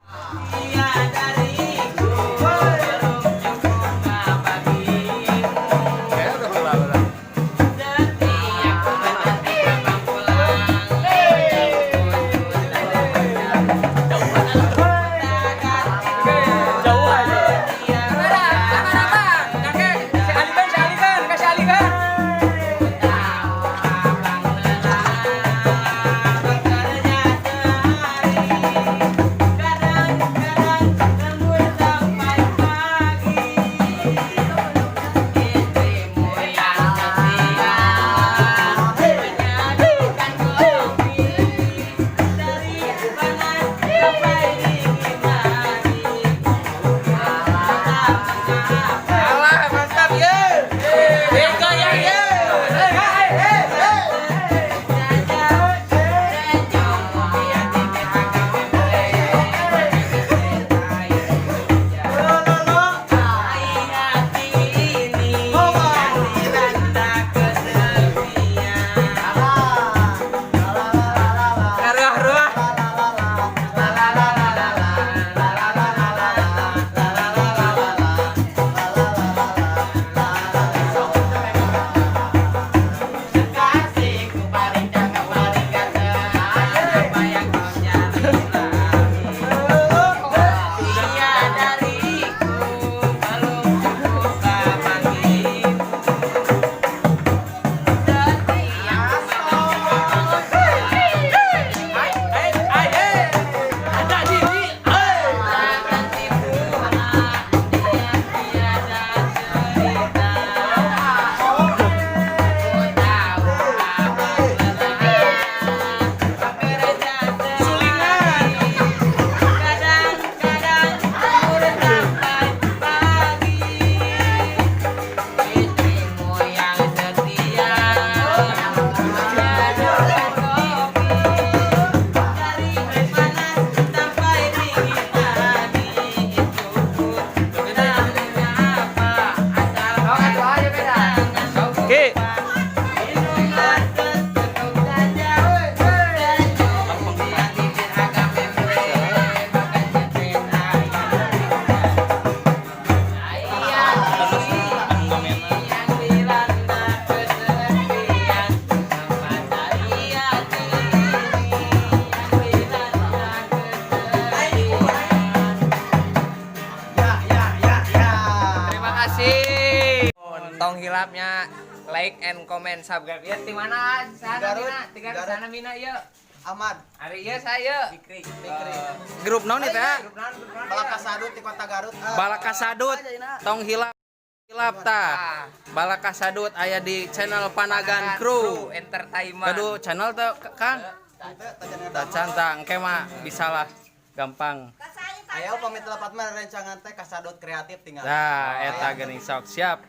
Dia dariku belum cukup bagimu. Setiap ku menanti abang pulang. Jauh aja. Kamera, kamera bang. Kakek, si Alikan, si Alikan, kasih Alikan. Tahu abang lelah bekerja sehari, kadang-kadang lembur sampai pagi. Istrimu yang setia menyajikan kopi dari panas sampai dingin hari. Tak mengapa. Alah, mantap ye. Bego ya ye. Eh, eh, eh. Saja senyum yang bibir agak memble. Hati ini yang dilanda kesepian. Ruah-ruah. La la la la la la la la la la la la la la la la la. Kekasihku paling cakep, paling ganteng. Apa yang kau cari lagi? Dia dariku belum cukup bagimu. Setiap ku menanti. Ai, ai, ai, eh. Ada diri. Eh. Takkan tipuan, dia tiada cerita. Ku tahu abang lelah bekerja sehari, kadang-kadang lembur sampai pagi. Istrimu yang setia menyajikan kopi dari panas sampai dingin lagi. Itu pun tak mengapa, asalkan jangan kau Oke. lupa. Minumlah seteguk saja, senyum yang bibir agak memble, bahkan cetek ayam. Hati ini yang dilanda kesepian, hati ini yang dilanda kesepian. Ya ya ya ya. Terima kasih. Tong hilapnya like and comment, subscribe. Ya, di mana sana? Garut. Mina, di Garut Garut. sana Mina yuk. Ahmad. Ari ieu saya. Fikri. Fikri. Grup naon itu ya? Grup naon, grup naon? Balakasadut di Kota Garut. Ah. Balakasadut. Tong hilap hilap tah. Balakasadut aya di channel Panagan Crew. Entertainment. Aduh, channel teh Kang. Tacan tah engke mah bisa lah, gampang. Ayo pamit lepat mah rencangan teh kasadut kreatif tinggal. Nah, eta geuning sok siap.